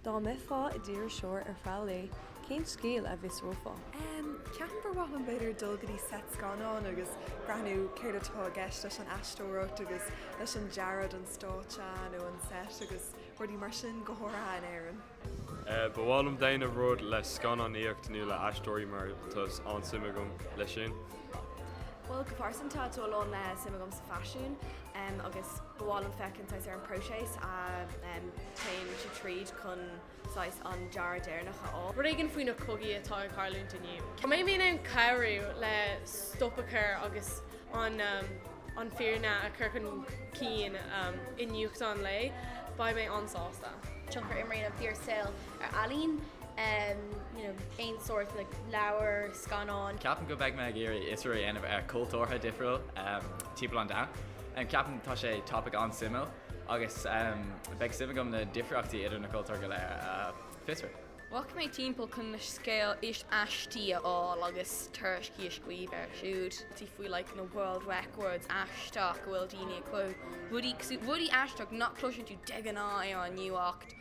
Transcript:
Dá mbeifeá i d'iriseoir ar feadh lae, cén scéal a bhfiosrófá? Ceapaim gur mhaith liom b'fhéidir dul go dtí seit scannáin agus breathnú céard atá i gceist leis an aisteoireacht agus leis an dearadh don stáitse nó an seit agus rudaí mar sin, go háirithe in Éirinn. Ba mhaith liom déanamh rud le scannánaíocht nó le aisteoirí mar tá an-suim agam leis sin. Bhuel, go pearsanta, tá a lán suim agam sa faisiún agus ba mhaith liom féachaint saghas ar an próiseas a téann siad tríd chun saghas an dearadh deireanach a fháil. Rud éigin faoi na cogaí atá ag tarlúint inniu. Dá mbeidh mé in ann cabhrú le stop a chur agus an an fírinne a chur chun cinn i nuachtán an lae, beidh mé an-sásta. tionchar a imríonn an fíorshaol ar ealaín, you know, aon sórt like leabhar, scannán. Ceapaim go mbeidh mé ag iarraidh fhiosrú a dhéanamh ar cultúrtha difriúil timpeall an domhain. Ceapaim tá sé topic an-suimiúil agus beidh suim agam na difríochtaí idir na cultúir go léir a fiosrú. Rachaidh mé timpeall chun na scéal is aistí a fháil agus tuairiscí a scríobh air siúd. Faoi like na world records aisteach go bhfuil daoine ag cruthú rudaí cosúil rudaí aisteach nach cloiseann tú de ghnáth ar an nuacht.